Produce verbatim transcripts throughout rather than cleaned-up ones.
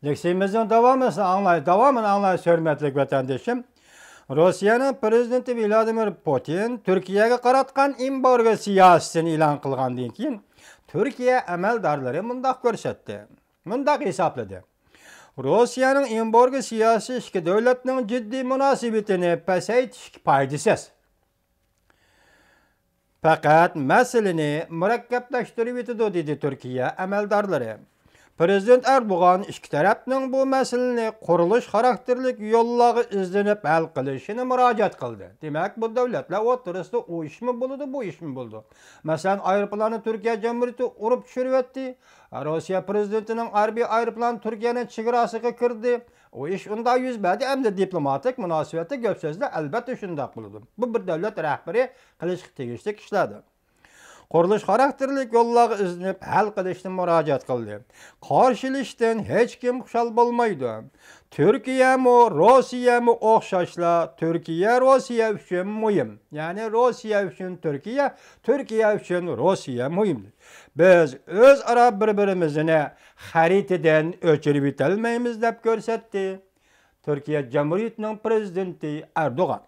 لېكسىيىمىزنىڭ داۋامىنى ئاڭلاي، داۋامىنى ئاڭلاي، ھۆرمەتلىك ۋەتەندىشىم. روسىيەنىڭ پىرېزىدېنتى ۋلادىمىر پۇتىن تۈركىيەگە قاراتقان ئېمبارگو سىياسىتىنى ئېلان قىلغاندىن كېيىن، تۈركىيە ئەمەلدارلىرى مۇنداق كۆرسەتتى، مۇنداق ھېسابلىدى: روسىيەنىڭ ئېمبارگو سىياسىتى ئىككى دۆلەتنىڭ جىددىي مۇناسىۋىتىنى پەسەيتىشكە پايدىسىز. پەقەت مەسىلىنى مۇرەككەپلەشتۈرۈۋېتىدۇ، دېدى تۈركىيە ئەمەلدارلىرى. پىرېزىدېنت ئەردوغان ئىككى تەرەپنىڭ بۇ مەسىلىنى قۇرۇلۇش خاراكتېرلىك يوللارغا ئىزدىنىپ ھەل قىلىشىنى مۇراجىئەت قىلدى. دېمەك، بۇ دۆلەتلەر ئوتتۇرىسىدا ئۇ ئىشمۇ بولىدۇ، بۇ ئىشمۇ بولىدۇ. مەسىلەن، ئايروپىلاننى تۈركىيە جۇمھۇرىيىتى ئۇرۇپ چۈشۈرۈۋەتتى. روسىيە پىرېزىدېنتىنىڭ ھەربىي ئايروپىلانى تۈركىيەنىڭ چېگراسىغا كىردى. ئۇ ئىش ئۇنداق يۈز بەردى، ئەمدى دىپلوماتىك مۇناسىۋەتتە گەپ سۆزلەر ئەلۋەتتە شۇنداق بولىدۇ. بۇ بىر دۆلەت رەھبىرى قىلىشقا تېگىشلىك ئىشلاردۇر. قۇرۇلۇش خاراكتېرلىك يوللارغا ئىزدىنىپ ھەل قىلىشنى مۇراجىئەت قىلدى. قارشىلىشىشتىن ھېچكىم خۇشال بولمايدۇ. تۈركىيەمۇ، روسىيەمۇ ئوخشاشلا، تۈركىيە روسىيە ئۈچۈن مۇھىم. يەنى روسىيە ئۈچۈن تۈركىيە، تۈركىيە ئۈچۈن روسىيە مۇھىم. بىز ئۆزئارا بىر-بىرىمىزنى خەرىتىدىن ئۆچۈرۈۋېتەلمەيمىز، دەپ كۆرسەتتى تۈركىيە جۇمھۇرىيىتىنىڭ پىرېزىدېنتى ئەردوغان.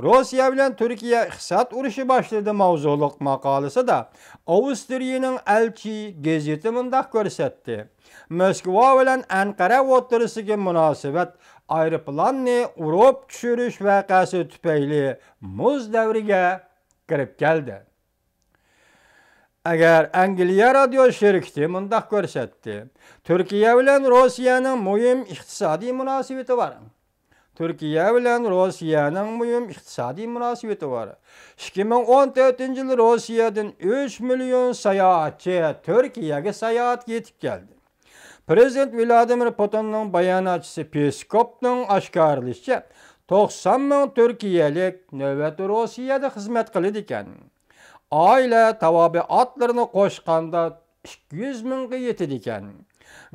روسىيە بىلەن تۈركىيە ئىقتىساد ئۇرۇشى باشلىدى ماۋزۇلۇق ماقالىسىدا ئاۋسترىيەنىڭ ئەلچى گېزىتى مۇنداق كۆرسەتتى: موسكۋا بىلەن ئەنقەرە ئوتتۇرىسىدىكى مۇناسىۋەت ئايروپىلاننى ئۇرۇپ چۈشۈرۈش ۋەقەسى تۈپەيلى مۇز دەۋرىگە كىرىپ كەلدى. ئەگەر ئەنگلىيە رادىيو شىركىتى مۇنداق كۆرسەتتى: تۈركىيە بىلەن روسىيەنىڭ مۇھىم ئىقتىسادىي مۇناسىۋىتى بار. تۈركىيە بىلەن روسىيەنىڭ مۇھىم ئىقتىسادىي مۇناسىۋىتى بار. ئىككى مىڭ ئون تۆتىنچى يىل روسىيەدىن ئۈچ مىليون ساياھەتچى تۈركىيەگە ساياھەتكە يېتىپ كەلدى. پىرېزىدېنت ۋلادىمىر پۇتىننىڭ باياناتچىسى پېسكوپنىڭ ئاشكارىلىشىچە، توقسان مىڭ تۈركىيەلىك نۆۋەتتە روسىيەدە خىزمەت قىلىدىكەن. ئائىلە تاۋابىئاتلىرىنى قوشقاندا ئىككى يۈز مىڭغا يېتىدىكەن.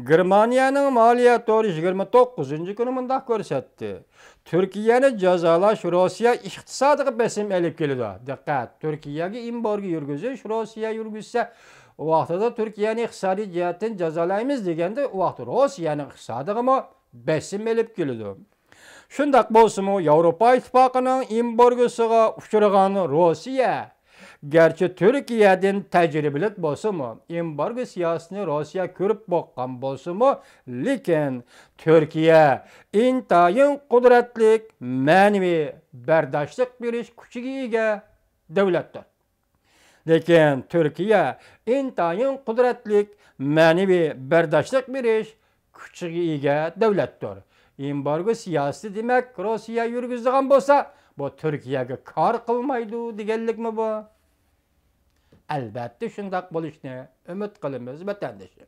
گېرمانىيەنىڭ مالىيە تورى يىگىرمە توققۇزىنچى كۈنى مۇنداق كۆرسەتتى: تۈركىيەنى جازالاش روسىيە ئىقتىسادىغا بېسىم ئېلىپ كېلىدۇ. دىققەت، تۈركىيەگە ئېمبارگو يۈرگۈزۈش، روسىيە يۈرگۈزسە، ئۇ ۋاقتىدا تۈركىيەنى ئىقتىسادىي جەھەتتىن جازالايمىز دېگەندە، ئۇ ۋاقىت روسىيەنىڭ ئىقتىسادىغىمۇ بېسىم ئېلىپ كېلىدۇ. شۇنداق بولسىمۇ، ياۋروپا ئىتتىپاقىنىڭ ئېمبارگوسىغا ئۇچرىغان روسىيە، گەرچە تۈركىيەدىن تەجرىبىلىك بولسىمۇ، ئېمبارگو سىياسىتىنى روسىيە كۆرۈپ باققان بولسىمۇ، لېكىن تۈركىيە ئىنتايىن قۇدرەتلىك مەنىۋى بەرداشلىق بېرىش كۈچىگە ئىگە دۆلەتتۇر. لېكىن تۈركىيە ئىنتايىن قۇدرەتلىك مەنىۋى بەرداشلىق بېرىش كۈچىگە ئىگە دۆلەتتۇر. ئېمبارگو سىياسىتى، دېمەك، روسىيە يۈرگۈزىدىغان بولسا، بۇ تۈركىيەگە كار قىلمايدۇ دېگەنلىكمۇ بۇ؟ ئەلۋەتتە شۇنداق بولۇشىنى ئۈمىد قىلىمىز، ۋەتەندىشىم.